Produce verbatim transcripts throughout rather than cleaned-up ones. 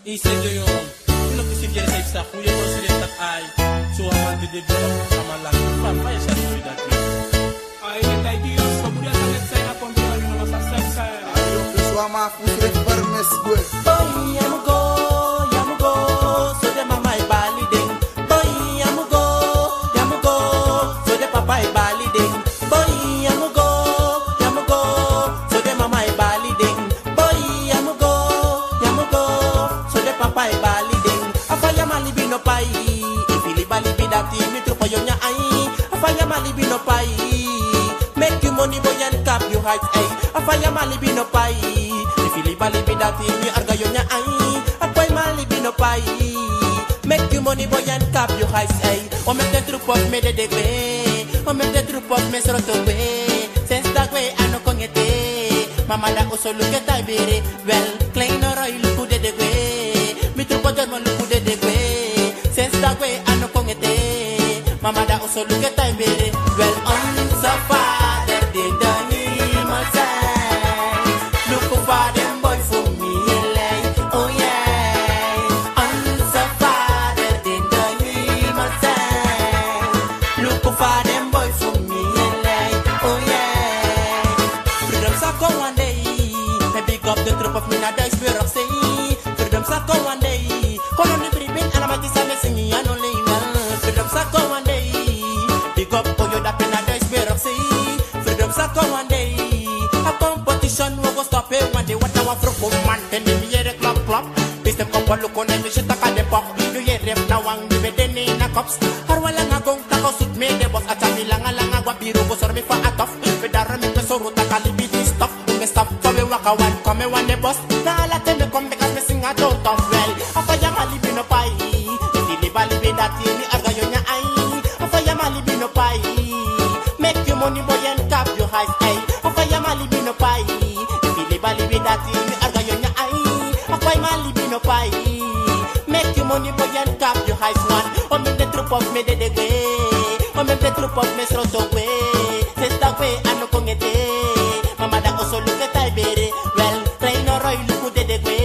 Ise de yon, yu no kisi kere sa yu psa fu yu e konside tak' ai. So a man de de blo, a man laki fa fa yu sa soi dati. Ai, e taigi yu so buri a sa leki sa yu na kon bira yu no masa sa yu sa yu. Ai, yu so a man fu srefi permes gwe. Boy, yu mu go, yu mu go, so den mama e bali den. Boy, yu mu go, yu mu go, so den papa e bali den. Boy, yu mu go, yu mu go, so den mama e bali den. Boy, yu mu go, yu mu go, so den papa e bali den. A fa yu man libi no pai, efu yu libi a libi dati, mi trupu yu nyan ai. A fa yu man libi no pai, meki yu moni boy and kap yu hait ei. A fa yu man libi no pai, efu yu libi a libi dati, mi arga yu nyan ai. A fa yu man libi no pai, meki yu moni boy and kap yu hait ei. O meki den trupu of mi dede gwe, o meki den trupu of mi sroto gwe. Sensi dati gwe a no kon ete. Mama da oso luku e taibere. Wel, kleine Roy luku dede gwe. Mi trupu German luku dede gwe. Sensi dati gwe a no kon ete. Mama da oso luku e taibere. Wel, onze Vader die in de hemel zijn. Luku fa den boi fu mi e lei, oh yeah. Onze Vader die in de hemel zijn. Luku fa den boi fu mi e lei, oh yeah. Freedom sa kon wan dei. Mi big up den trupu of mi na Duitsburg sei. Freedom sa kon wan dei. Koloni bribin, ala mati sa mi singi a no lei wel. Freedom sa kon wan dei. Big up Oyo dape na Duitsburg sei. Freedom sa kon wan dei. A competition wi o go stop en wan dei. Wat na wan frokoman, ten di mi yere klop klop. Pistem kon bolu kon en mi si tak' a den pok. Yu yere fu na wan di mi de na kops. Arwa langa gon tak' o sutu mi de bos. A tyari mi langa langa gwa biro go sori mi fa a tof. Mi daro mi pe sori tak' a libi di stop. Mi stop fa wi waka wan kon mi wan de bos. Na ala ten mi kon bika mi singi a tof tof wel. A fa yu man libi no pai. Efu yu libi a libi dati, mi arga yu nyan ai. A fa yu man libi no pai. Meki yu moni boy and kap yu hait ei. A fa yu man libi no pai. Efu yu libi a libi dati, mi arga yu nyan ai. A fa yu man libi no pai. Meki yu moni boy and kap yu hait wan. O meki den trupu of mi dede gwe. O meki den trupu of mi sroto gwe. Sensi dati gwe a no kon ete. Mama da oso luku e taibere. Wel, kleine Roy luku dede gwe.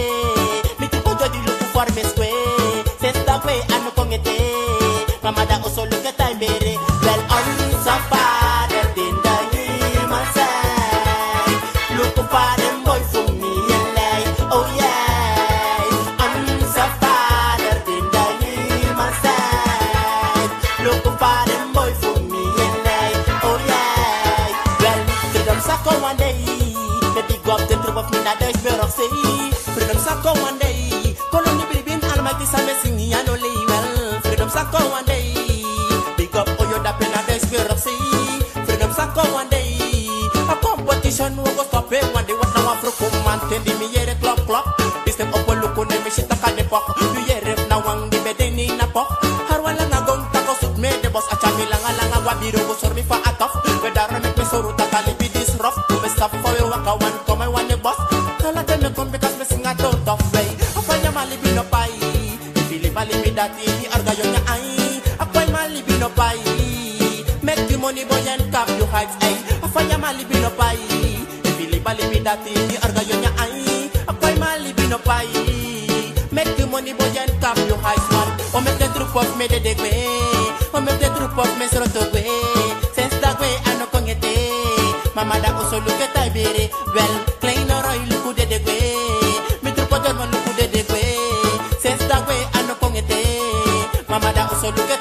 Mi trupu Jody luku formes gwe. Sensi dati gwe a no kon ete. Mama da oso luku e taibere. Wel, onze Vader die in de hemel zijn. Luku fa den boi fu mi e lei, oh yeah. Onze Vader die in de hemel zijn. Luku fa den boi fu mi e lei, oh yeah. Wel, freedom sa kon wan dei. Mi big up den trupu of mi na Duitsburg sei. Freedom sa kon wan dei. Koloni bribin, ala mati sa mi singi a no lei wel. Freedom sa kon wan dei. Big up Oyo dape na Duitsburg sei. Freedom sa kon wan dei. A competition wi o go stop en wan dei. Wat na wan frokoman, ten di mi yere klop klop. Pistem opo luku ne mi si tak' a den pok. Yu yere fu na wan di mi de na pok. Arwa langa gon tak' o sutu mi de bos. A tyari mi langa langa gwa biro go sori mi fa a tof. Mi daro mi pe sori tak' a libi di srof. Mi stop fa wi waka wan kon mi wan de bos. Ala ten mi kon bika mi singi a tof tof ei. A fa yu man libi no pai. Efu yu libi a libi dati, mi arga yu nyan ai. A fa yu man libi no pai. Meki yu moni boy and kap yu hait ei. A fa yu man libi no pai. Efu yu libi a libi dati, mi arga yu nyan ai. A fa yu man libi no pai. Meki yu moni boy and kap yu hait wan. O meki den trupu of mi dede gwe. O meki den trupu of mi sroto gwe. Sensi dati gwe a no kon ete. Mama da oso luku e taibere. Wel, kleine Roy luku dede gwe. Mi trupu German luku dede gwe. Sensi dati gwe a no kon ete. Mama da oso luku e